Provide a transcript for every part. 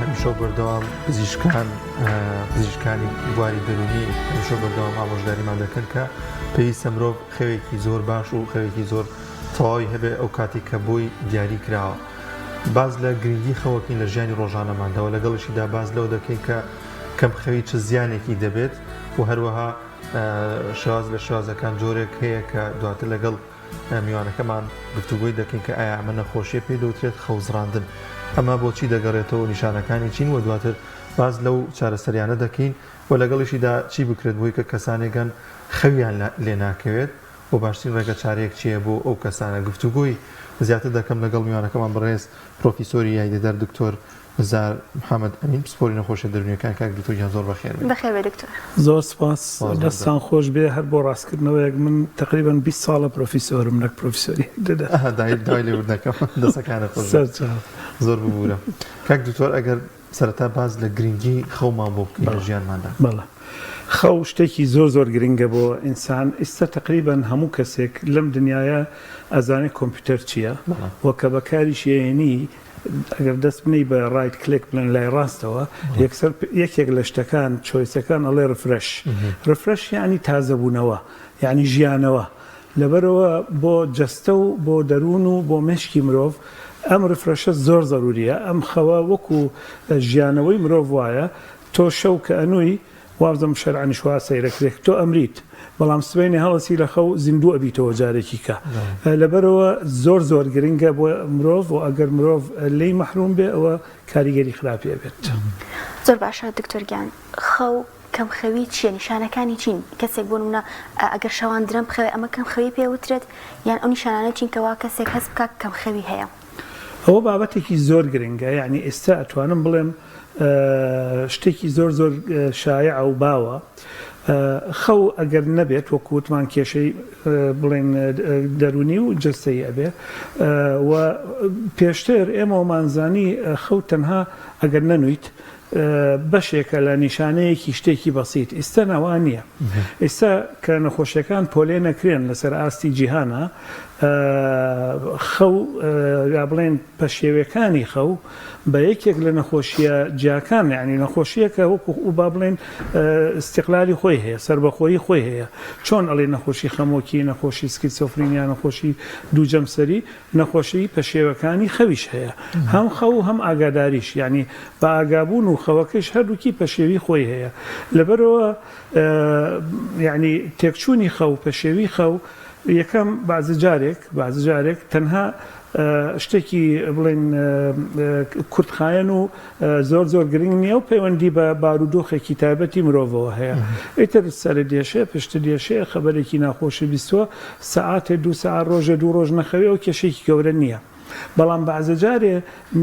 هەمیشە و بەردەوام پزیشکان پزیشکانی بواری دەروونی هەمیشە و بەردەوام ئامۆژگاریمان دەکەن کە پێویستە مرۆڤ خەوێکی زۆر باش و خەوێکی زۆر تەواوی هەبێ ئەو کاتی کە بۆی دیاری کراوە. باس لە گرنگی خەوەکەین لە ژیانی ڕۆژانەماندا و لەگەڵیشیدا باس لەوە دەکەین کە کەمخەوی چ زیانێکی دەبێت و هەروەها شێواز لە شێوازەکان جۆرێک هەیە کە دواتر لەگەڵ میوانەکەمان گفتوگۆی دەکەین کە ئایا ئەمە نەخۆشیە پێی دەوترێت خەوزڕاندن ئەمە بۆچی دەگەڕێتەوە نیشانەکانی چین و دواتر باس لەو چارەسەریانە دەکەین و لەگەڵیشیدا چی بکرێت بۆی کە کەسانێکن خەویان لێ ناکەوێت و باشترین ڕێگە چارەیەک چیە بۆ ئەو کەسانە گفتوگۆی زیاتر دەکەم لەگەڵ میوانەکەمان بەڕێز پرۆفیسۆری یاریدەدەر دکتۆر نزار محمد ئەمین پسپۆری نەخۆشیە دەرونیەکان کاک دکتۆر گیان زۆر بەخێر بێی. بەخێر بێی دکتۆر. زۆر سپاس دەستتان خۆش بێ هەر بۆ ڕاستکردنەوەیەک من تەقریبەن 20 ساڵە پرۆفیسۆرم نەک پرۆفیسۆری دەدا. ئەها دای داوای لێبوردن دەکەم دەستەکانت خۆش بێت. سەرچاو. زۆر ببورە کاک دکتۆر ئەگەر سەرەتا باس لە گرنگی خەومان بۆ بکەی لە ژیانماندا. بەڵێ خەو شتێکی زۆر زۆر گرنگە بۆ ئینسان ئیستا تەقریبەن هەموو کەسێک لەم دنیایە ئەزانێ کۆمپیوتەر چیە و کە بەکاریش ئەیەنی ئەگەر دەست بنێی بە right click بڵێن لای ڕاستەوە یەکسەر یەکێک لە شتەکان choice ەکان ئەڵێ refresh refresh یعنی تازەبوونەوە یعنی ژیانەوە لەبەرەوە بۆ جەستە و بۆ دەروون و بۆ مێشکی مرۆڤ ئەم refresh ە زۆر زەروریە ئەم خەوە وەکو ژیانەوەی مرۆڤ وایە تۆ شەو کە ئەنووی وابزانم شەرعەنیش وا سەیرەکرێ تۆ ئەمریت بەڵام سبەینێ هەڵەسی لە خەو زیندوو ئەبیتەوە جارێکی کە لەبەرەوە زۆر زۆر گرنگە بۆ مرۆڤ و ئەگەر مرۆڤ لێی مەحروم بێ ئەوە کاریگەری خراپی ئەبێت. زۆر باشە دکتۆر گیان خەو کەم خەوی چیە نیشانەکانی چین کەسێک بۆ نمونە ئەگەر شەوان درەنگ بخەوێ ئەمە کەم خەوی پێ وترێت یان ئەو نیشانانە چین کەوا کەسێک هەست بکات کەم خەوی هەیە؟ ئەوە بابەتێکی زۆر گرنگە یانی ئێستا ئەتوانم بڵێم شتێکی زۆر زۆر شایعە و باوە خەو ئەگەر نەبێت وەکو وتمان کێشەی بڵێن دەرونی و جەستەیی ئەبێ و پێشتر ئێمەوەمانزانی خەو تەنها ئەگەر نەنوویت بەشێکە لە نیشانەیەکی شتێکی بەسیت ئیستا نا وا نییە ئیستا کە نەخۆشیەکان پۆلێ نەکرێن لەسەر ئاستی جیهانە خەو یا بڵێن پەشێوەکانی خەو بە یەکێک لە نەخۆشیە جیاکان یعنی نەخۆشیەکە وەکو و با بڵێن استقلالی خۆی هەیە سربەخۆیی خۆی هەیە چۆن ئەڵێ نەخۆشی خەمۆکی نەخۆشی سکیزۆفرینیا نەخۆشی دوو جەمسەری نەخۆشیی پەشێوەکانی خەویش هەیە هەم خەو و هەم ئاگاداریش یانی بە ئاگابوون و خەوەکەیش هەردووکی پەشێوی خۆی هەیە لەبەرئەوە یانی تێکچوونی خەو پەشێوی خەو یەکەم بەعزە جارێک بەعزە جارێک تەنها شتێکی بڵێن کورتخایەن و زۆر زۆر گرنگ نییە و پەیوەندی بە بارودۆخێکی تایبەتی مرۆڤەوە هەیە. ئیتر سەرت دێشێ، پشتت دێشێ، خەبەرێکی ناخۆشت بیستووە، سەعاتێ دوو سەعات ڕۆژێ دوو ڕۆژ نەخەوی ئەوە کێشەیەکی گەورە نییە. بەڵام بەعزە جارێ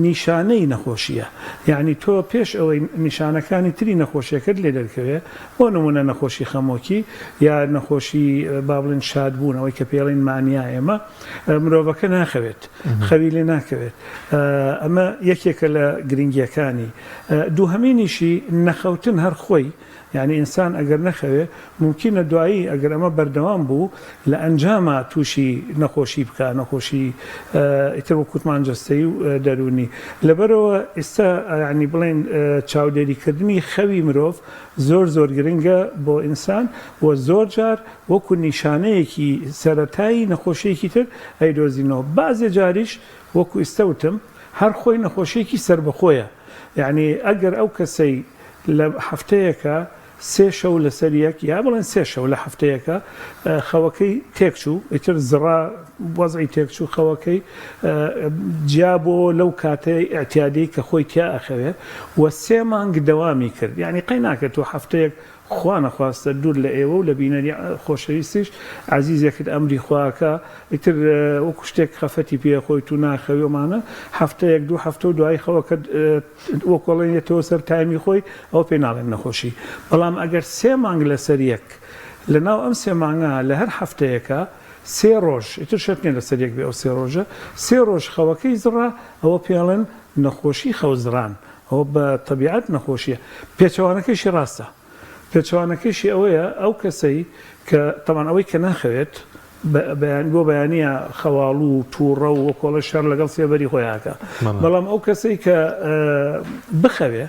نیشانەی نەخۆشییە. یەعنی تۆ پێش ئەوەی نیشانەکانی تری نەخۆشییەکەت لێ دەرکەوێ، بۆ نموونە نەخۆشی خەمۆکی یا نەخۆشی با بڵێین شادبوون ئەوەی کە پێی ئەڵێین مانیا ئێمە، مرۆڤەکە ناخەوێت، خەوی لێ ناکەوێت. ئەمە یەکێکە لە گرنگییەکانی. دووهەمینیشی نەخەوتن هەر خۆی، یانی ئینسان ئەگەر نەخەوێ مومکینە دوایی ئەگەر ئەمە بەردەوام بوو لە ئەنجاما تووشی نەخۆشی بکا، نەخۆشی ئیتر وەک وتمان جەستەیی و دەروونی. لەبەرئەوە ئیستا یانی بڵێین چاودێریکردنی خەوی مرۆڤ زۆر زۆر گرنگە بۆ ئینسان و زۆر جار وەکو نیشانەیەکی سەرەتایی نەخۆشیەکی تر ئەیدۆزینەوە بەعزێ جاریش وەکو ئیستە وتم هەر خۆی نەخۆشیەکی سەربەخۆیە یەعنی ئەگەر ئەو کەسەی لە هەفتەیەکا سێ شەو لەسەر یەک یا بڵێن سێ شەو لە هەفتەیەکا خەوەکەی تێکچوو ئیتر زڕا وەزعی تێکچوو خەوەکەی جیا بۆوە لەو کاتەی ئیعتیادەی کە خۆی تیا ئەخەوێ و سێ مانگ دەوامی کرد یەعنی قەی ناکرێت تۆ هەفتەیەک خوا نەخواستە دوور لە ئێوە و لە بینەری خۆشەویستیش عەزیزێکت ئەمری خوا ئەکا ئیتر وەکو شتێک خەفەتی پێ خۆیت و ناخەوی ئەمانە هەفتەیەک دوو هەفتە و دوایی خەوەکەت وەکو ئەڵێن یەتەوە سەر تایمی خۆی ئەوە پێی ناڵێن نەخۆشی بەڵام ئەگەر سێ مانگ لەسەر یەک لەناو ئەم سێ مانگە لە هەر هەفتەیەکا سێ ڕۆژ ئیتر شەرت نیە لەسەر یەک بێ ئەو سێ ڕۆژە سێ ڕۆژ خەوەکەی زڕا ئەوە پێی ئەڵێن نەخۆشی خەوزڕان ئەوە بە تەبیعەت نەخۆشیە پێچەوانەکەیشی ڕاستە پێچەوانەکەیشی ئەوەیە ئەو کەسەی کە تەبعەن ئەوەی کە ناخەوێت. بۆ بەیانیە خەواڵوو و تووڕە و وەکۆڵە شەڕ لەگەڵ سێبەری خۆی ئاکا. بەڵام ئەو کەسەی کە بخەوێ،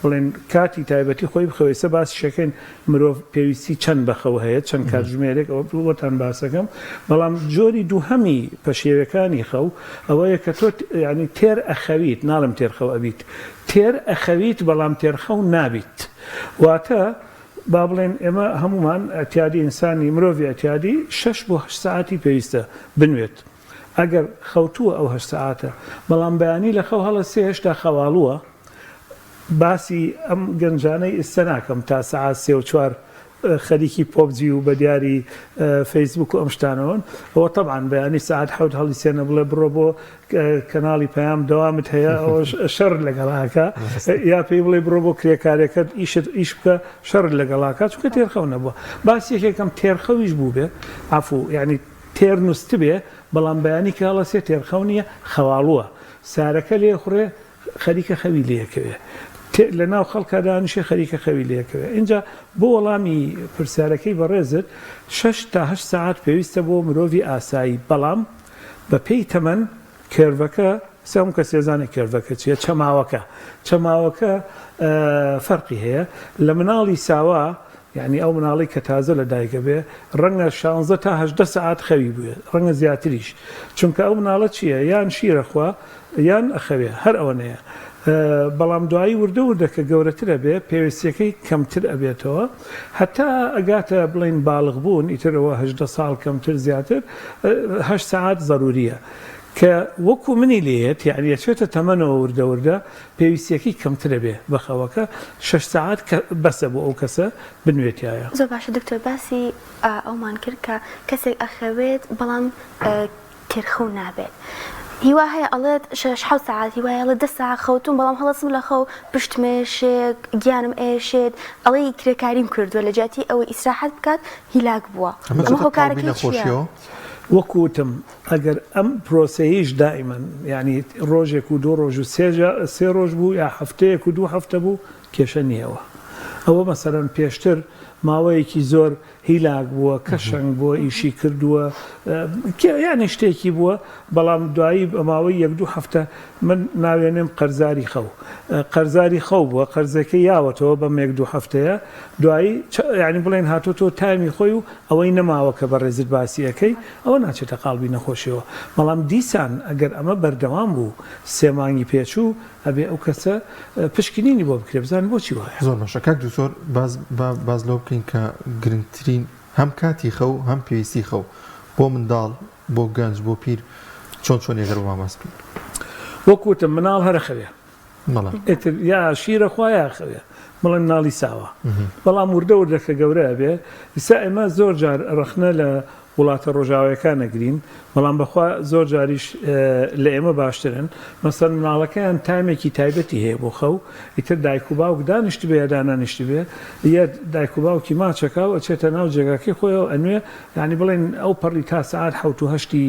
بڵێن کاتی تایبەتی خۆی بخەوێ، ئیستا باسیشەکەین مرۆڤ پێویستی چەند بە خەو هەیە، چەند کاتژمێرێک، ئەوە بۆتان باسەکەم. بەڵام جۆری دووهەمی پەشێویەکانی خەو ئەوەیە کە تۆ یانی تێر ئەخەویت، ناڵێم تێرخەو ئەبیت، تێر ئەخەویت بەڵام تێرخەو نابیت. واتە با بڵێین ئێمە هەموومان ئیعتیادی ئینسانی مرۆڤی ئیعتیادی شەش بۆ هەشت سەعاتی پێویستە بنوێت ئەگەر خەوتووە ئەو هەشت سەعاتە بەڵام بەیانی لە خەو هەڵەسێ هێشتا خەواڵووە باسی ئەم گەنجانەی ئیستە ناکەم تا سەعات سێ و چوار خەریکی PUBG و بە دیاری فەیسبوک و ئەم شتانەوەن ئەوە تەبعەن بەیانی سەعات حەوت هەڵیسێنە بڵێ بڕۆ بۆ کەناڵی پەیام دەوامت هەیە ئەوەش شەڕت لەگەڵ ئاکا یا پێی بڵێ بڕۆ بۆ کرێکارەکەت ئیشت ئیش بکە شەڕت لەگەڵ ئاکا چونکە تێرخەو نەبووە باس یەکێکم تێرخەویش بوو بێ عەفو یعنی تێر نووستبێ بەڵام بەیانی کە هەڵەسێ تێرخەو نییە خەواڵووە سارەکە لێ خوڕێ خەریکە خەوی لێکەوێ لە ناو خەڵکا دانیشێ خەریکە خەوی لێکەوێ ئینجا بۆ وەڵامی پرسیارەکەی بەڕێزت شەش تا هەشت سەعات پێویستە بۆ مرۆڤی ئاسایی بەڵام بە پێی تەمەن curve ەکە سە هەموو کەسێ زانێ curve ەکە چیە چەماوەکە چەماوەکە فەرقی هەیە لە مناڵی ساوا یعنی ئەو مناڵی کە تازە لە دایکە بێ ڕەنگە 16 تا 18 سەعات خەوی بوێ ڕەنگە زیاتریش چونکە ئەو مناڵە چییە یان شیرەخوا یان ئەخەوێ هەر ئەوەنەیە بەڵام دوایی وردە وردە کە گەورەتر ئەبێ پێویستیەکەی کەمتر ئەبێتەوە هەتا ئەگاتە بڵێین باڵغ بوون ئیتر ئەوە 18 ساڵ کەمتر زیاتر هەشت سەعات زەروریە کە وەکو منی لێیەت یعنی ئەچێتە تەمەنەوە وردە وردە پێویستیەکەی کەمتر ئەبێ بە خەوەکە شەش سەعات کە بەسە بۆ ئەو کەسە بنوێتایە. زۆر باشە دکتۆر باسی ئەومان کرد کە کەسێک ئەخەوێت بەڵام تێرخەو نابێت هیوا هەیە ئەڵێت شەش حەوت سەعات هیوایە ئەڵێت دە سەعات خەوتوم بەڵام هەڵەسم لە خەو پشتم ئێشێ گیانم ئێشێت ئەڵێی کرێکاریم کردووە لە جیاتی ئەوەی ئیسراحەت بکات هیلاک بووە ئەمە ئەمە چۆتە قاڵبی هۆکارەکەی چییە؟ نەخۆشیەوە؟ وەکو وتم ئەگەر ئەم پرۆسەیەیش دائیمەن یانی ڕۆژێک و دوو ڕۆژ و سێ جا سێ ڕۆژ بوو یا هەفتەیەک و دوو هەفتە بوو کێشە نییە ئەوە ئەوە مەسەلەن پێشتر ماوەیەکی زۆر هیلاک بووە، کەشەنگ بووە، ئیشی کردووە، یانی شتێکی بووە، بەڵام دوایی بە ماوەی یەک دوو هەفتە من ناوێنێم قەرزاری خەو. قەرزاری خەو بووە، قەرزەکەی یاوەتەوە بەم یەک دوو هەفتەیە، دوایی یانی بڵێن هاتۆتەوە تامی خۆی و ئەوەی نەماوە کە بەڕێزت باسی ئەکەی، ئەوە ناچێتە قاڵبی نەخۆشیەوە. بەڵام دیسان ئەگەر ئەمە بەردەوام بوو، سێ مانگی پێچوو، ئەبێ ئەو کەسە پشکنینی بۆ بکرێ بزانن بۆچی وایە. زۆر باشە کاک دکتۆر باس با باس لەوە بکەین کە گرنگترین هەم کاتی خەو هەم پێویستی خەو بۆ منداڵ بۆ گەنج بۆ پیر چۆن چۆن ئەگەر بۆمان باس بکەین. وەک وتم مناڵ هەر ئەخەوێ بەڵێ. ئیتر یا شیر ئەخوا یا ئەخەوێ بڵێن مناڵی ساوا بەڵام وردە وردە کە گەورە ئەبێ ئیستا ئێمە زۆر جار ڕەخنە لە وڵاتە ڕۆژاوایەکان ئەگرین بەڵام بەخوا زۆر جاریش لە ئێمە باشترن مەسەن مناڵەکەیان تایمێکی تایبەتی هەیە بۆ خەو ئیتر دایک و باوک دانیشتبێ یا دانانیشتبێ یە دایک و باوکی ماچەکا و ئەچێتە ناو جێگاکەی خۆیەوە ئەنوێ یانی بڵێن ئەو پەڕی تا سەعات حەوت و هەشتی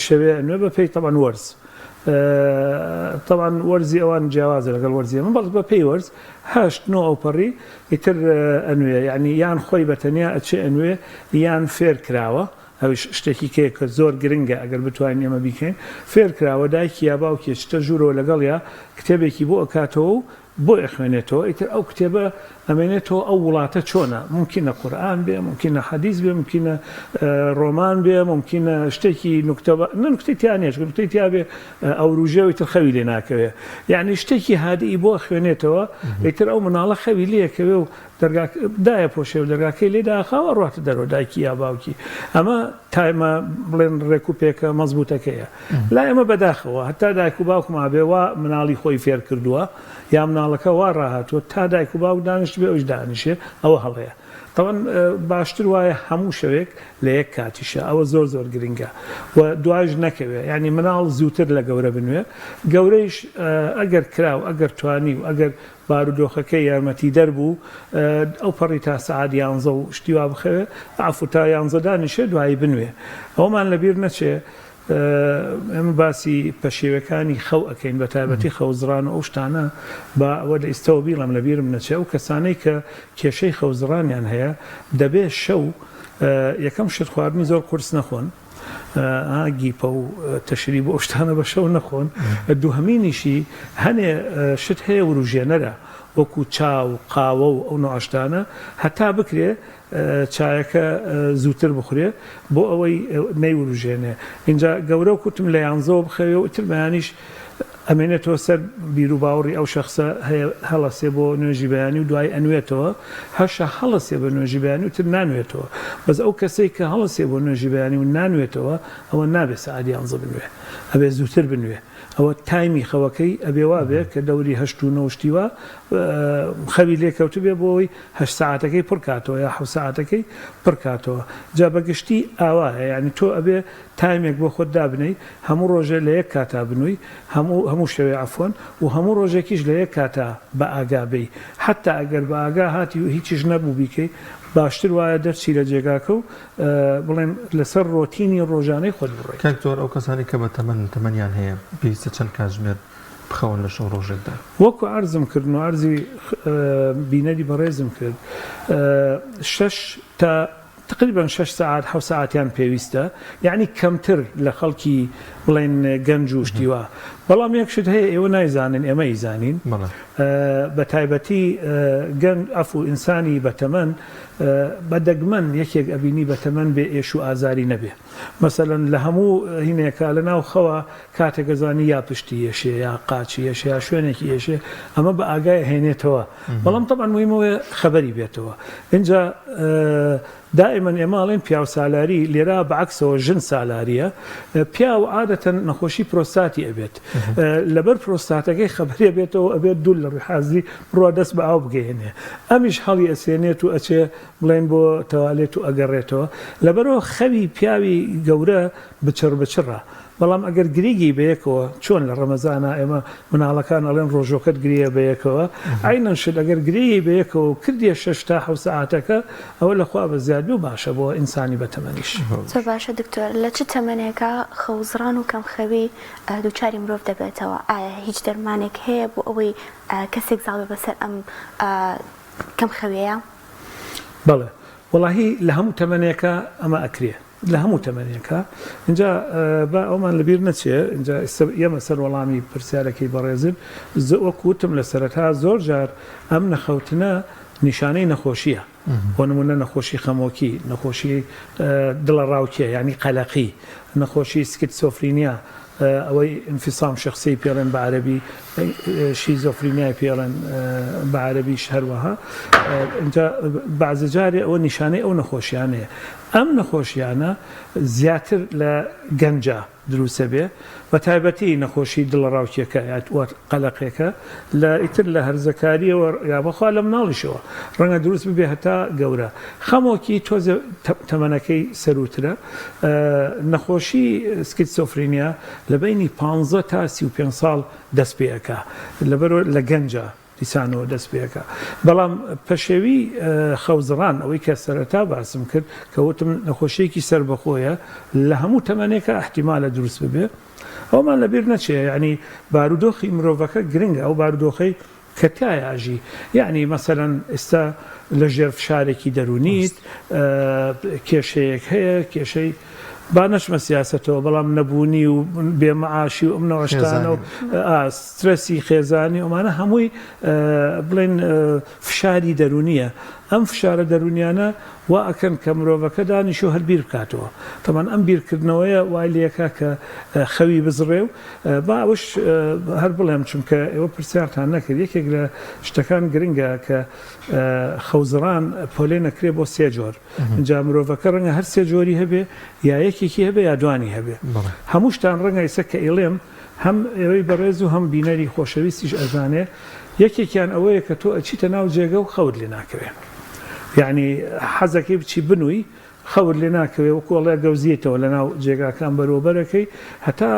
شەوێ ئەنوێ بە پێی تەبعەن وەرز تەبعەن وەرزی ئەوان جیاوازە لەگەڵ وەرزی ئێمە بەڵ بە پێی وەرز هەشت نۆ ئەوپەڕی ئیتر ئەنوێ یعنی یان خۆی بە تەنیا ئەچێ ئەنوێ یان فێر کراوە ئەویش شتێکی کێ کە زۆر گرنگە ئەگەر بتوانین ئێمە بیکەین فێر کراوە دایکی یا باوکی ئەچتە ژوورەوە لەگەڵیا کتێبێکی بۆ ئەکاتەوە و بۆی ئەخوێنێتەوە ئیتر ئەو کتێبە ئەمێنێتەوە ئەو وڵاتە چۆنە مومکینە قورئان بێ مومکینە حەدیس بێ مومکینە ڕۆمان بێ مومکینە شتێکی نوکتە نە نوکتەی تیا نیە چونکە نوکتەی تیا بێ ئەوروژێ و ئیتر خەوی لێ ناکەوێ یعنی شتێکی هادئی بۆ ئەخوێنێتەوە ئیتر ئەو مناڵە خەوی لێ ئەکەوێ و دەرگا دایەپۆشێ و دەرگاکەی لێ داخا و ئەڕواتە دەرەوە دایکی یا باوکی ئەمە تایمە بڵێن ڕێک و پێکە مەزبوتەکەیە لای ئێمە بەداخەوە هەتا دایک و باوک مابێ وا مناڵی خۆی فێر کردووە یا مناڵەکە وا ڕاهاتووە تا دایک و باوک دانیشتبێ ئەویش دانیشێ ئەوە هەڵەیە تەوان باشتر وایە هەموو شەوێک لە یەک کاتیشە ئەوە زۆر زۆر گرنگە و دوایش نەکەوێ یعنی مناڵ زووتر لە گەورە بنوێ گەورەیش ئەگەر کرا و ئەگەر توانی و ئەگەر بارودۆخەکەی یارمەتیدەر بوو ئەوپەڕی تا سەعات یانزە و شتی وا بخەوێ عەفو تا یانزە دانیشێ دوایی بنوێ ئەوەمان لەبیر نەچێ. ئێمە باسی پەشێوەکانی خەو ئەکەین بە تایبەتی خەوزڕان و ئەو شتانە با ئەوە لە ئیستەوە بیڵێم لە بیرم نەچێ ئەو کەسانەی کە کێشەی خەوزڕانیان هەیە دەبێ شەو یەکەم شت خواردنی زۆر قورس نەخۆن گیپە و تەشریب و ئەو شتانە بە شەو نەخۆن دووهەمینیشی هەنێ شت هەیە وروژێنەرە وەکو چا و قاوە و ئەو نوعە شتانە هەتا بکرێ چایەکە زووتر بخورێ بۆ ئەوەی نەیوروژێنێ ئینجا گەورە و کوتم لە یانزەوە بخەوێ و ئیتر بەیانیش ئەمێنێتەوە سەر بیروباوەڕی ئەو شەخسە هەیە هەڵەسێ بۆ نوێژی بەیانی و دوای ئەنوێتەوە هەشە هەڵەسێ بە نوێژی بەیانی و تر نانوێتەوە بەس ئەو کەسەی کە هەڵەسێ بۆ نوێژی بەیانی و نانوێتەوە ئەوە نابێ سەعات یانزە بنوێ ئەبێ زووتر بنوێ ئەوە تایمی خەوەکەی ئەبێ وابێ کە دەوری هەشت و نۆ شتی وا خەوی لێ کەوتبێ بۆ ئەوەی هەشت سەعاتەکەی پڕ کاتەوە یا حەوت سەعاتەکەی پڕ کاتەوە جا بە گشتی ئاوایە یانی تۆ ئەبێ تایمێک بۆ خۆت دابنێی هەموو ڕۆژێ لە یەک کاتا بنووی هەموو هەموو شەوێ عەفوەن و هەموو ڕۆژێکیش لە یەک کاتا بە ئاگا بێی حەتا ئەگەر بە ئاگا هاتی و هیچیش نەبوو بیکەی باشتر وایە دەرچی لە جێگاکە و بڵێن لەسەر ڕۆتینی ڕۆژانەی خۆت بڕۆیت. کاک دکتۆر ئەو کەسانەی کە بە تەمەنن تەمەنیان هەیە پێویستە چەند کاتژمێر بخەون لە شەو ڕۆژێکدا؟ وەکو عەرزم کردن و عەرزی بینەری بەڕێزم کرد شەش تا تقریبا شەش سەعات حەوت سەعاتیان پێویستە یەعنی کەمتر لە خەڵکی بڵێن گەنج و شتی وا بەڵام یەک شت هەیە ئێوە نایزانن ئێمە ئیزانین بە تایبەتی گەنج عەفو ئینسانی بەتەمەن بە دەگمەن یەکێک ئەبینی بەتەمەن بێ ئێش و ئازاری نەبێ مەسەلەن لە هەموو هینێکا لە ناو خەوا کاتێک ئەزانی یا پشتی ئێشێ یا قاچی ئێشێ یا شوێنێکی ئێشێ ئەمە بە ئاگای ئەهێنێتەوە بەڵام تەبعەن موهیم ئەوەیە خەبەری بێتەوە ئینجا دائیمەن ئێمە ئەڵێن پیاو سالاری لێرە بە عەکسەوە ژن سالاریە پیاو عادەتەن نەخۆشی پرۆستاتی ئەبێت لەبەر پرۆستاتەکەی خەبەری بێتەوە ئەبێت دوور لە ڕووی حازری بڕوا دەست بە ئاو بگەیەنێ ئەمیش هەڵی ئەسێنێت و ئەچێ بڵێن بۆ تەوالێت و ئەگەڕێتەوە لەبەرەوە خەوی پیاوی گەورە بچڕ بچڕە بەڵام ئەگەر گریگی بەیەکەوە چۆن لە ڕەمەزانا ئێمە مناڵەکان ئەڵێن ڕۆژۆکەت گریە بەیەکەوە عەینەن شت ئەگەر گرێی بەیەکەوە و کردیە شەش تا حەوت سەعاتەکە ئەوە لە خوا بەزیاد بێ و باشە بۆ ئینسانی بەتەمەنیش. زۆر باشە دکتۆر لە چ تەمەنێکا خەوزڕان و کەمخەوی دووچاری مرۆڤ دەبێتەوە ئایا هیچ دەرمانێک هەیە بۆ ئەوەی کەسێک زاڵ بێ بەسەر ئەم کەمخەویەیا؟ بەڵێ وەڵاهی لە هەموو تەمەنێکا ئەمە ئەکرێ لە هەموو تەمەنێکا ئینجا با ئەومان لەبیر نەچێ ئینجا ئێستا یەمە سەر وەڵامی پرسیارەکەی بەڕێزت وەک وتم لە سەرەتا زۆر جار ئەم نەخەوتنە نیشانەی نەخۆشیە بۆ نمونە نەخۆشی خەمۆکی نەخۆشی دڵەڕاوکێ یانی قەلەقی نەخۆشی سکیتسۆفرینیا ئەوەی انفصام شخصی پێڵێن بە عەرەبی شیزۆفرینیای پێڵێن بە عەرەبیش هەروەها ئینجا بەعزە جارێ ئەوە نیشانەی ئەو نەخۆشیانەیە ئەم نەخۆشیانە زیاتر لە گەنجا دروسەبێ بە تایبەتی نەخۆشی دڵەڕاوکێکە یا قەلەقێکە لە ئیتر لە هەرزەکاریەوە یا بەخوا لە مناڵیشەوە ڕەنگە دروست ببێ هەتا گەورە خەمۆکی تۆزێ تەمەنەکەی سەرووترە نەخۆشی سکیتسۆفرینیا لە بەینی پانزە تا 35 ساڵ دەست پێ ئەکا لەبەر لە گەنجە دیسانەوە دەست پێ ئەکا بەڵام پەشێوی خەوزڕان ئەوەی کە سەرەتا باسم کرد کە وتم نەخۆشیەکی سەربەخۆیە لە هەموو تەمەنێکا ئیحتیمالە دروست ببێ ئەومان لەبیر نەچێ یانی بارودۆخی مرۆڤەکە گرنگە ئەو بارودۆخەی کە تیایا ئەژی یانی مەسەلەن ئیستا لە ژێر فشارێکی دەروونیت کێشەیەک هەیە کێشەی با نەچمە سیاسەتەوە بەڵام نەبوونی و بێ مەعاشی و ئەم نەوە شتانە و سترەسی خێزانی ئەمانە هەمووی بڵێن فشاری دەروونیە ئەم فشارە دەروونیانە وا ئەکەن کە مرۆڤەکە دانیشێ و هەر بیر بکاتەوە. تەبعەن ئەم بیرکردنەوەیە وای لێکا کە خەوی بزڕێ و با ئەوەش هەر بڵێم چونکە ئێوە پرسیارتان نەکرد یەکێک لە شتەکان گرنگە کە خەوزڕان پۆلێن ئەکرێ بۆ سێ جۆر ئینجا مرۆڤەکە ڕەنگە هەر سێ جۆری هەبێ یا یەکێکی هەبێ یا دوانی هەبێ هەمووشتان ڕەنگە ئیسە کە ئیڵێم هەم ئێوەی بەڕێز و هەم بینەری خۆشەویستیش ئەزانێ یەکێکیان ئەوەیە کە تۆ ئەچیتە ناو جێگە و خەوت لێ ناکەوێ یانی حەزەکەی بچی بنووی خەوت لێ ناکەوێ وەکو ئەڵێ گەوزیتەوە لە ناو جێگاکان بەرەوبەرەکەی هەتا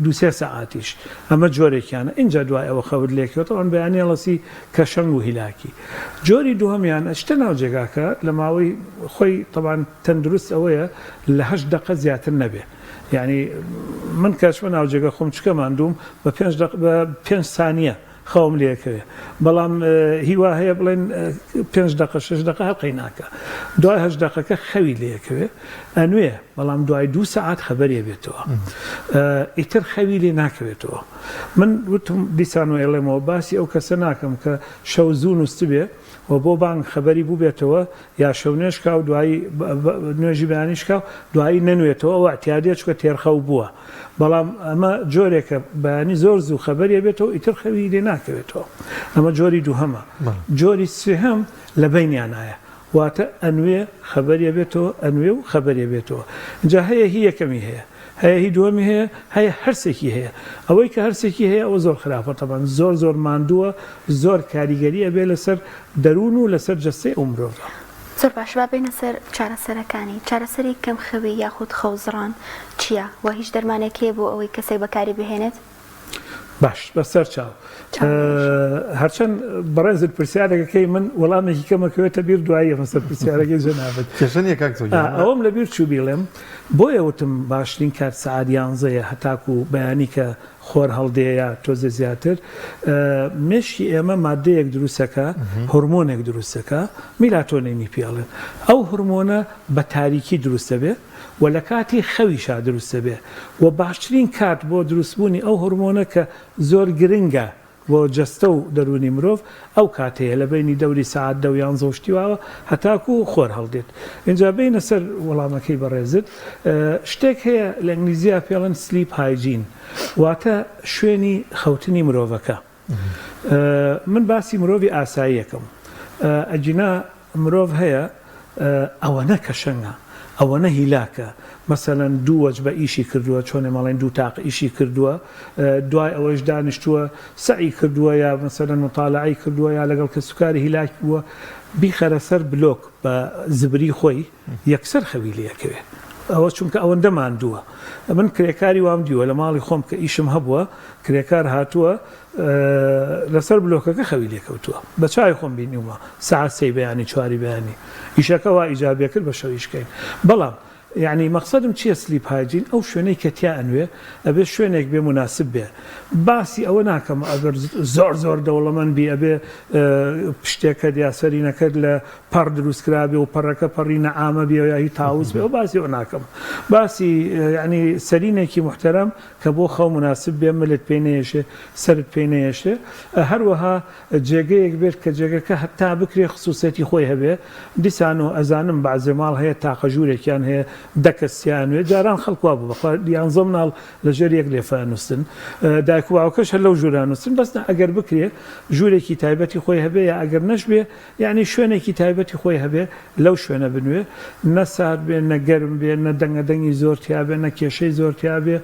دووسێ سەعاتیش ئەمە جۆرێکیانە ئینجا دوای ئەوە خەوت لێکەوە تەوان بەیانی هەڵەسی کەشەنگ و هیلاکی جۆری دووهەمیان ئەچتە ناو جێگاکە لە ماوەی خۆی تەبان تەندروست ئەوەیە لە هەشت دەقە زیاتر نەبێ. یعنی من کە ئەچمە ناو جێگە خۆم چکە ماندووم بە پێنج دەق بە پێنج سانیە خەوم لێکەوێ بەڵام هیوا هەیە بڵێن پێنج دەقە شش دەقە هەر قەی ناکە دوای هەشت دەقەکە خەوی لێکەوێ ئەنوێ بەڵام دوای دوو سەعات خەبەرێ بێتەوە ئیتر خەوی لێ ناکەوێتەوە من وتم دیسان و ئێڵێمەوە باسی ئەو کەسە ناکەم کە شەو زوو نووسبێ و بۆ بانگ خەبەری بووبێتەوە یا شەو نوێژ کا و دوایی نوێژی بەیانیش کا و دوایی نەنوێتەوە ئەوە ئیعتیادیە چونکە تێرخەو بووە بەڵام ئەمە جۆرێکە بەیانی زۆر زوو خەبەری ئەبێتەوە ئیتر خەوی لێ ناکەوێتەوە ئەمە جۆری دووهەمە جۆری سێهەم لە بەینیانایە واتە ئەنوێ خەبەری ئەبێتەوە ئەنوێ و خەبەری ئەبێتەوە جا هەیە هی یەکەمی هەیە هەیە هی دووەمی هەیە هەیە هەرسێکی هەیە ئەوەی کە هەرسێکی هەیە ئەوە زۆر خراپە تەبعەن زۆر زۆر ماندووە زۆر کاریگەری ئەبێ لەسەر دەروون و لەسەر جەستەی ئەو مرۆڤە. زۆر باشە با بێینە سەر چارەسەرەکانی. چارەسەری کەمخەوی یاخود خەوزڕان چییە؟ وە هیچ دەرمانێک هەیە بۆ ئەوەی کەسێک بەکاری بهێنێت؟ باش بەسەر چاو. هەرچەند بەڕێزت پرسیارێکەکەی من وەڵامێکی کەمەکەوێتە بیر دوایی ئەمە سەر پرسیارەکەی جەنابت. کێشە نییە کاک زۆر گیان. ئەوەم لەبیر چوو بیڵێم بۆیە وتم باشترین کات سەعات یانزەیە هەتاکوو بەیانی کە خۆر هەڵدێ یا تۆزێ زیاتر مێشکی ئێمە مادەیەک دروستەکە هۆرمۆنێک دروستەکە میلاتۆنینی پێ ئەڵێن ئەو هۆرمۆنە بە تاریکی دروستەبێ و لە کاتی خەویشا دروستەبێ و باشترین کات بۆ دروستبوونی ئەو هۆرمۆنە کە زۆر گرنگە بۆ جەستە و دەروونی مرۆڤ ئەو کاتەیە لە بەینی دەوری سەعات دە و یانزە و شتی واوە هەتاکوو خۆر هەڵدێت. ئینجا بێینە سەر وەڵامەکەی بەڕێزت. شتێک هەیە لە ئینگلیزیا پێڵێن sleep hygiene واتە شوێنی خەوتنی مرۆڤەکە. من باسی مرۆڤی ئاساییەکەم. ئەگینا مرۆڤ هەیە ئەوەنە کەشەنگە ئەوەنە هیلاکە مەسەلەن دوو وەجبە ئیشی کردووە چۆن ئێمە ئەڵێین دوو تاق ئیشی کردووە دوای ئەوەیش دانیشتووە سەعی کردووە یا مەسەلەن موتالەعەی کردووە یا لەگەڵ کەسوکاری هیلاک بووە بیخەرە سەر بلۆک بە زبری خۆی یەکسەر خەوی لێ ئەکەوێ ئەوە چونکە ئەوەندە ماندووە من کرێکاری وام دیوە لە ماڵی خۆم کە ئیشم هەبووە کرێکار هاتووە لەسەر بلۆکەکە خەوی لێکەوتووە بە چاوی خۆم بینیومە سەعات سێی بەیانی چواری بەیانی ئیشەکە وا ئیجابێ کرد بە شەو ئیش کەین بەڵام یعنی مەقسەدم چییە sleep hygiene ئەو شوێنەی کە تیا ئەنوێ ئەبێ شوێنێک بێ مناسب بێ باسی ئەوە ناکەم ئەگەر زۆر زۆر دەوڵەمەند بی ئەبێ پشتێکەت یا سەرینەکەت لە پەڕ دروست کرابێ و پەڕەکە پەڕی نەعامە بێ یا هی تاوس بێ و باسی ئەوە ناکەم باسی یعنی سەرینێکی محتەرەم کە بۆ خەو موناسب بێ ملت پێی نەیەشێ سەرت پێی نەیەشێ هەروەها جێگەیەک بێت کە جێگەکە هەتا بکرێ خسوسیەتی خۆی هەبێ دیسان و ئەزانم بەعزێ ماڵ هەیە تاقە ژوورێکیان هەیە دە کەس تیا ئەنوێ جاران خەڵک وابوو بەخوا یانزە مناڵ لە ژێر یەک لێفە ئەنوستن دایک و باوکەش هەر لەو ژوورە ئەنوستن بەس نا ئەگەر بکرێ ژوورێکی تایبەتی خۆی هەبێ یا ئەگەر نەشبێ یەعنی شوێنێکی تایبەتی خۆی هەبێ لەو شوێنە بنوێ نە سارد بێ نە گەرم بێ نە دەنگە دەنگی زۆر تیا بێ نە کێشەی زۆر تیا بێ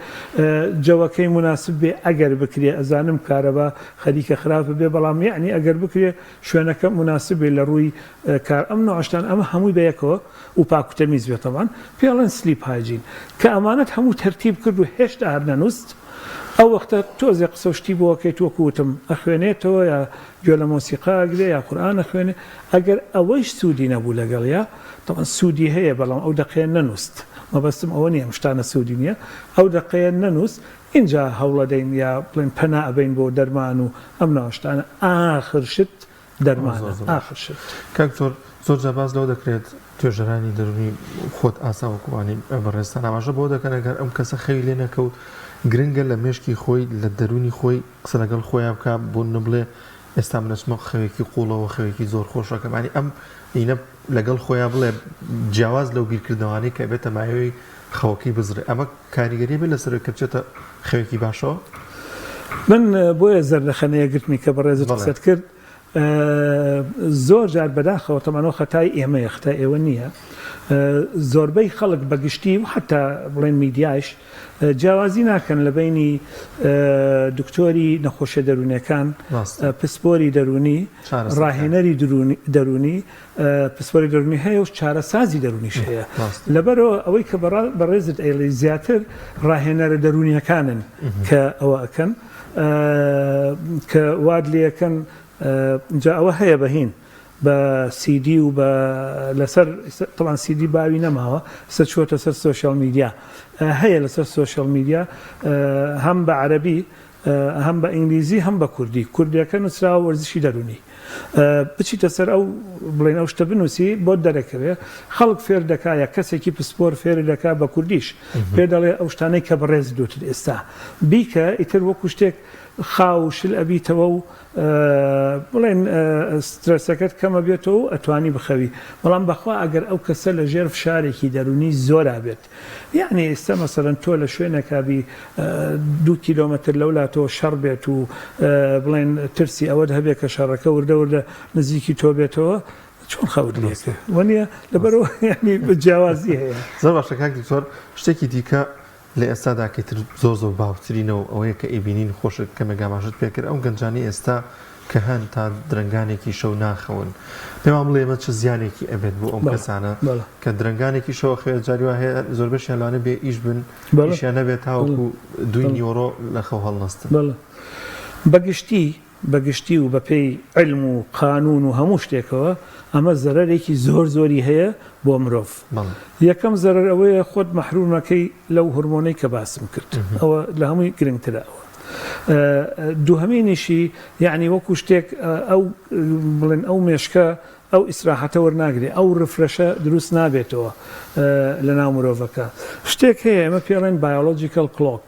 جەوەکەی موناسب بێ ئەگەر بکرێ ئەزانم کارەبا خەریکە خراپ بێ بەڵام یەعنی ئەگەر بکرێ شوێنەکە موناسب بێ لە ڕووی کار ئەم نوعەشتان ئەمە هەمووی بە یەکەوە و پاک و تەمیز بێ تەبعەن پێی ئەڵێن sleep hygiene کە ئەمانەت هەموو تەرتیب کرد و هێشتا هەر نەنوست ئەو وەختە تۆزێ قسە و شتی بۆ ئەکەیت وەکو وتم ئەخوێنێتەوە یا گوێ لە مۆسیقا ئەگرێ یا قورئان ئەخوێنێ ئەگەر ئەوەیش سوودی نەبوو لەگەڵیا تەبعەن سوودی هەیە بەڵام ئەو دەقەیە نەنووست مەبەستم ئەوە نییە ئەم شتانە سوودی نییە ئەو دەقەیە نەنووست ئینجا هەوڵەدەین یا بڵێن پەنا ئەبەین بۆ دەرمان و ئەم ناوە شتانە ئاخر شت دەرمانە ئاخر شت. کاک دکتۆر زۆر جار باس لەوە دەکرێت توێژەرانی دەروونی خۆت ئاسا وەکوانی بەڕێزتان ئاماژە بەوە دەکەن ئەگەر ئەم کەسە خەوی لێ نەکەوت گرنگە لە مێشکی خۆی لە دەروونی خۆی قسە لەگەڵ خۆیا بکا بۆ نمونە بڵێ ئێستا من ئەچمە خەوێکی قوڵەوە خەوێکی زۆر خۆشەکەم ینی ئەم ئینە لەگەڵ خۆیا بڵێ جیاواز لەو بیرکردنەوانەی کە بێتە مایەوەی خەوەکەی بزڕێ ئەمە کاریگەری بێت لەسەر کە بچێتە خەوێکی باشەوە؟ من بۆیە زەردەخەنەیە گرتمی کە بەڕێزت قسەت کرد زۆر جار بەداخەوە تەبعەن ئەوە خەتای ئێمەیە خەتای ئێوە نییە زۆربەی خەڵک بەگشتی و حتا بڵێن میدیایش جیاوازی ناکەن لە بەینی دکتۆری نەخۆشیە دەروونیەکان، پسپۆری دەروونی، ڕاهێنەری دەروونی، پسپۆری دەروونی هەیە و چارەسازی دەروونیش هەیە. لەبەرئەوە ئەوەی کە بەڕێزت ئەیڵێی زیاتر ڕاهێنەرە دەروونیەکانن کە ئەوە ئەکەن کە وات لێ ئەکەن جا ئەوە هەیە بە هین. بە سیدی و بە لەسەر تەبعەن سیدی باوی نەماوە ئێستا چووەتە سەر social media هەیە لەسەر social media هەم بە عەرەبی هەم بە ئینگلیزی هەم بە کوردی کوردیەکە نووسراوە وەرزشی دەروونی بچیتە سەر ئەو بڵێن ئەو شتە بنووسی بۆت دەرەکەوێ خەڵک فێر دەکا یا کەسێکی پسپۆر فێر دەکا بە کوردیش پێ دەڵێ ئەو شتانەی کە بەڕێز دوتت ئێستا بیکە ئیتر وەکو شتێک خاو و شل ئەبیتەوە و بڵێن سترەسەکەت کەمە بێتەوە و ئەتوانی بخەوی بەڵام بەخوا ئەگەر ئەو کەسە لە ژێر فشارێکی دەروونی زۆرا بێت یەعنی ئیستا مەسەلەن تۆ لە شوێنێکا بی دوو کیلۆمەتر لەولاتەوە شەڕ بێت و بڵێن ترسی ئەوەت هەبێ کە شەڕەکە وردە وردە نزیکی تۆ بێتەوە چۆن خەوت لێکێ وەنیە لەبەرەوە یەعنی جیاوازی هەیە. زۆر باشە کاک دکتۆر شتێکی دیکە لە ئێستادا کە ئیتر زۆر زۆر باوترینە و ئەوەیە کە ئەیبینین خۆشت کەمێک ئاماژەت پێکرد ئەو گەنجانەی ئێستا کە هەن تا درەنگانێکی شەو ناخەون پێمان بڵێ ئێمە چ زیانێکی ئەبێت بۆ ئەم کەسانە کە درەنگانێکی شەو ئەخەوێت جاری وا هەیە زۆربەشیان لەوانەیە بێ ئیش بن ئیشیان نەبێت تاوەکو دووی نیوەڕۆ لە خەو هەڵنەستن. بەڵێ بەگشتی بە گشتی و بە پێی عیلم و قانوون و هەموو شتێکەوە ئەمە زەرەرێکی زۆر زۆری هەیە بۆ مرۆڤ. یەکەم زەرەر ئەوەیە خۆت مەحروم ئەکەی لەو هۆرمۆنەی کە باسم کرد ئەوە لە هەمووی گرنگترە ئەوە. دووهەمینیشی یەعنی وەکو شتێک ئەو بڵێن ئەو مێشکە ئەو ئیسراحەتە وەرناگرێ ئەو refresh ە دروست نابێتەوە لە ناو مرۆڤەکە. شتێک هەیە ئێمە پێڵێن biological clock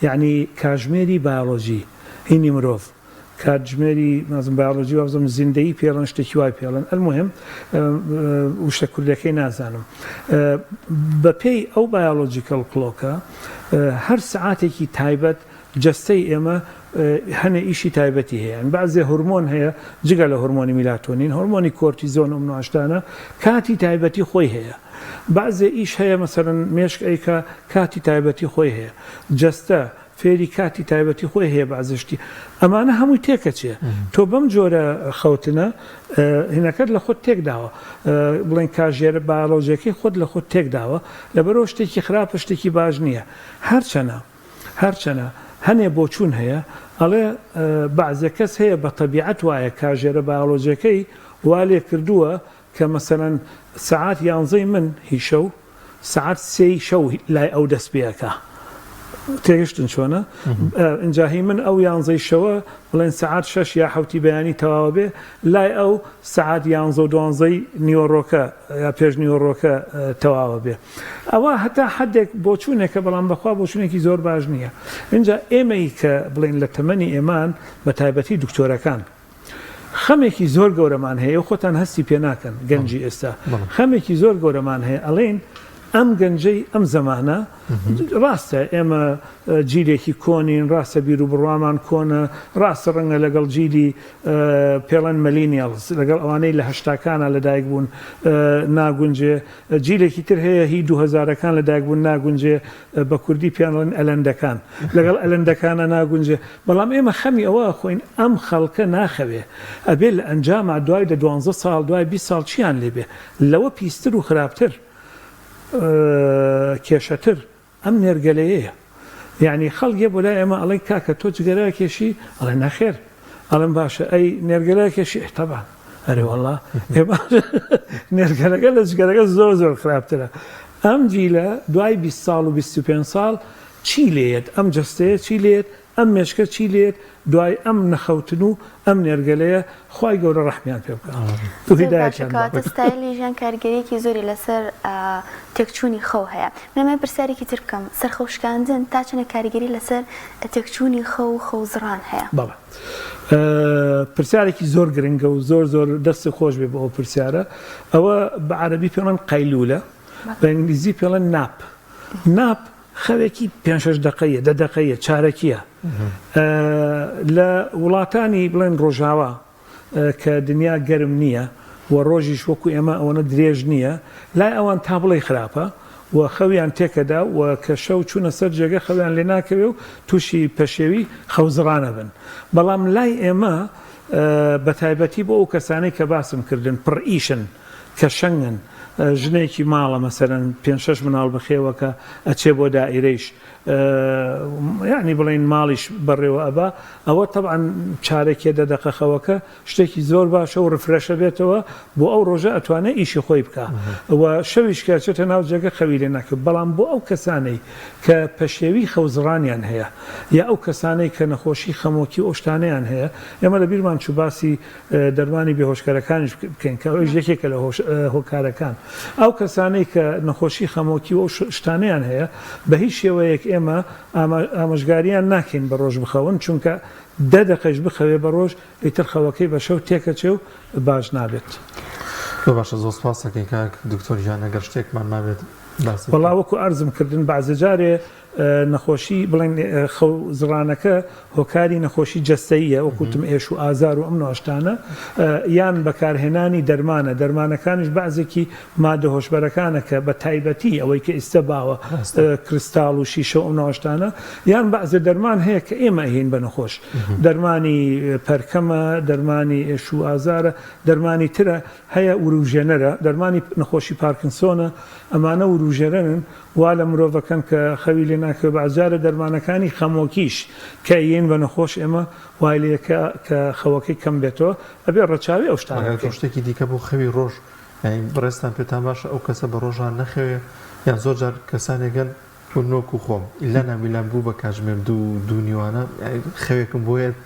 یەعنی کاژمێری بایۆلۆجی هینی مرۆڤ کاتژمێری نازم بایۆلۆجی وابزانم زیندەیی پێڵێن شتێکی وای پێڵێن المهم وشە کوردەکەی نازانم بەپێی ئەو biological clock ە هەر سعاتێکی تایبەت جەستەی ئێمە هەنێ ئیشی تایبەتی هەیە بەعزێ هۆرمۆن هەیە جگە لە هۆرمۆنی میلاتۆنین هۆرمۆنی کۆرتیزۆن و مناشتانە کاتی تایبەتی خۆی هەیە بەعزێ ئیش هەیە مەسەرەن مێشک ئەیکا کاتی تایبەتی خۆی هەیە جەستە فێری کاتی تایبەتی خۆی هەیە بەعزێ شتی ئەمانە هەمووی تێکەچێ تۆ بەم جۆرە خەوتنە هینەکەت لە خۆت تێکداوە بڵێن کاژێرە بایۆلۆجیەکەی خۆت لە خۆت تێکداوە لەبەرەوە شتێکی خراپە شتێکی باش نییە هەرچەنە هەرچەنە هەنێ بۆچوون هەیە ئەڵێ بەعزێ کەس هەیە بە تەبیعەت وایە کاژێرە بایۆلۆجیەکەی وا لێ کردووە کە مەسەلەن سەعات یانزەی من هی شەو سەعات سێی شەو لای ئەو دەست پێ ئەکا تێگەشتن چۆنە ئینجا هی من ئەو یانزەی شەوە بڵێن سەعات شەش یا حەوتی بەیانی تەواوە بێ لای ئەو سەعات یانزە و دوانزەی نیوەڕۆکە یا پێش نیوەڕۆکە تەواوە بێ ئەوە هەتا حدێک بۆچوونێکە بەڵام بەخوا بۆچوونێکی زۆر باش نییە اینجا ئێمەی کە بڵێن لە تەمەنی ئێمان بە تایبەتی دکتۆرەکان خەمێکی زۆر گەورەمان هەیە و خۆتان هەستی پێ ناکەن گەنجی ئێستا خەمێکی زۆر گەورەمان هەیە ئەڵێن ئەم گەنجەی ئەم زەمانە ڕاستە ئێمە جیلێکی کۆنین ڕاستە بیر و بڕوامان کۆنە ڕاستە ڕەنگە لەگەڵ جیلی پێڵەن millennials لەگەڵ ئەوانەی لە هەشتاکانە لەدایک بوون ناگونجێ جیلێکی تر هەیە هی دوو هەزارەکان لەدایک بوون ناگونجێ بە کوردی پێیان ئەڵێن ئەلەندەکان لەگەڵ ئەلەندەکانە ناگونجێ بەڵام ئێمە خەمی ئەوە ئەخۆین ئەم خەڵکە ناخەوێ ئەبێ لە ئەنجاما دوای دە دوانزە ساڵ دوای 20 ساڵ چیان لێ بێ لەوە پیستر و خراپتر کێشەتر ئەم نێرگەلەیەیە یەعنی خەڵک یە بۆ لای ئێمە ئەڵێن کاکە تۆ جگەرە ئەکێشی؟ ئەڵێ نەخێر ئەڵێم باشە ئەی نێرگەلە ئەکێشی؟ ئێ تەبعەن ئەرێ وەڵا ئێ باشە نێرگەلەکە لە جگەرەکە زۆر زۆر خراپترە ئەم جیلە دوای 20 ساڵ و 25 ساڵ چی لێیەت ئەم جەستەیە چی لێیەت ئەم مێشکە چی لێیەت دوای ئەم نەخەوتن و ئەم نێرگەلەیە خوای گەورە ڕەحمیان پێ بکا و زۆر باشە هیدایەتیان کەواتە بات. ستایلی ژیان کاریگەریەکی زۆری لەسەر تێکچوونی خەو هەیە من ئەمەوێ پرسیارێکی تر بکەم سەرخەو شکاندن تا چەندە کاریگەری لەسەر تێکچوونی خەو و خەو زڕان هەیە؟ بەڵێ پرسیارێکی زۆر گرنگە و زۆر زۆر دەستت خۆش بێ بۆ ئەو پرسیارە ئەوە بە عەرەبی پێڵێن قەیلولە بە ئینگلیزی پێڵێن nap nap خەوێکی پێنج شەش دەقەیە، دە دەقەیە، چارەکییە. لە وڵاتانی بڵێن ڕۆژاوا کە دنیا گەرم نییە و ڕۆژیش وەکو ئێمە ئەوەنە درێژ نییە، لای ئەوان تا بڵێی خراپە و خەویان تێکەدا و کە شەو چوونە سەر جێگە خەویان لێ ناکەوێ و تووشی پەشێوی خەوزڕان ئەبن. بەڵام لای ئێمە بە تایبەتی بۆ ئەو کەسانەی کە باسم کردن پڕ ئیشن، کە شەنگن. ژنێکی ماڵە مەسەلەن پێنج شەش مناڵ بخێوەکە ئەچێ بۆ دائیرەیش یانی بڵێین ماڵیش بەڕێوە ئەبا ئەوە تەبعەن چارەکێ دە دەقە خەوەکە شتێکی زۆر باشە و ڕفرەشە بێتەوە بۆ ئەو ڕۆژە ئەتوانێ ئیشی خۆی بکا و شەویش کە ئەچێتە ناو جێگە خەوی لێ ناکەوێت بەڵام بۆ ئەو کەسانەی کە پەشێوی خەوزڕانیان هەیە یا ئەو کەسانەی کە نەخۆشی خەمۆکی و ئەو شتانەیان هەیە ئێمە لە بیرمان چوو باسی دەرمانی بێهۆشکەرەکانیش بکەین کە ئەویش یەکێکە لە هۆکارەکان. ئەو کەسانەی کە نەخۆشی خەمۆکی و ئەو شتانەیان هەیە بە هیچ شێوەیەک ئێمە ئامۆژگاریان ناکەین بە ڕۆژ بخەون چونکە دە دەقەیش بخەوێ بە ڕۆژ ئیتر خەوەکەی بە شەو تێکەچێ و باش نابێت. زۆر باشە زۆر سپاست دەکەین کاک دکتۆر گیان ئەگەر شتێکمان مابێت باسی وەڵا وەکو عەرزم کردن بەعزە جارێ نەخۆشی بڵێن خەو زڕانەکە هۆکاری نەخۆشی جەستەییە وەکو وتم ئێش و ئازار و ئەم نوعە شتانە یان بەکارهێنانی دەرمانە دەرمانەکانیش بەعزێکی مادە هۆشبەرەکانە کە بە تایبەتی ئەوەی کە ئیستە باوە کریستاڵ و شیشە و ئەم نوعە شتانە یان بەعزێ دەرمان هەیە کە ئێمە ئەیین بە نەخۆش دەرمانی پەرکەمە دەرمانی ئێش و ئازارە دەرمانی ترە هەیە وروژێنەرە دەرمانی نەخۆشی پارکنسۆنە ئەمانە وروژێنەرن وا لە مرۆڤەکەن کە خەوی لێ ناکەوێ بەعزجارە دەرمانەکانی خەمۆکیش کە ئەیەین بە نەخۆش ئێمە وای لێ کە کە خەوەکەی کەم بێتەوە ئەبێ ڕەچاوی ئەو شتانە مەگەر بکەین. شتێکی دیکە بۆ خەوی ڕۆژ یانی بەڕێزتان پێتان باشە ئەو کەسە بە ڕۆژان نەخەوێ یان زۆر جار کەسانێک هەن من وەکو خۆم ئیلا نابیلا بوو بە کاتژمێر دوو دوو نیوانە یانی خەوێکم بۆ یەت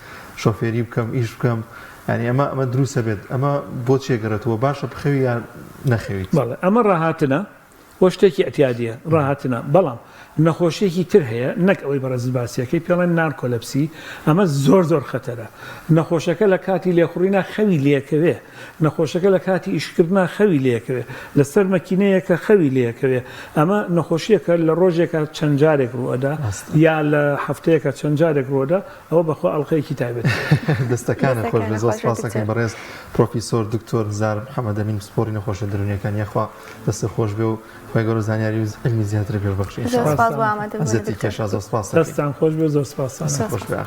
شۆفێری بکەم ئیش بکەم یانی ئەمە ئەمە دروستە بێت ئەمە بۆ چێ گەڕێتەوە باشە بخەوی یان نەخەویت؟ بەڵێ ئەمە ڕاهاتنە وە شتێکی ئیعتیادیە ڕاهاتنە بەڵام نەخۆشیەکی تر هەیە نەک ئەوەی بەڕێزت باسیەکەی پێڵێن narcolepsy ئەمە زۆر زۆر خەتەرە نەخۆشەکە لە کاتی لێخوڕینا خەوی لێکەوێ نەخۆشەکە لە کاتی ئیشکردنا خەوی لێکەوێ لەسەر مەکینەیەکە خەوی لێکەوێ ئەمە نەخۆشیەکە لە ڕۆژێکا چەند جارێک ڕوئەدا یا لە هەفتەیەکە چەند جارێک ڕوئەدا ئەوە بەخوا ئەڵقەیەکی تایبەتیە. دەستەکانت خۆش بێت زۆر سپاس دەکەین بەڕێز پرۆفیسۆر دکتۆر نزار محمد ئەمین پسپۆڕی نەخۆشیە دەروونیەکان یاخوا دەستت خۆش بێ و خوای گەورە زانیاری و عیلمی زیاترت پێ ببەخشێ زۆر ان شاء سپاس اللە بۆ ئامادەبوونت ئەزیەتی دکتۆر. کێشا زۆر سپاست دەکەین. دەستتان خۆش بێ زۆر سپاستان دەستت خۆش بێ.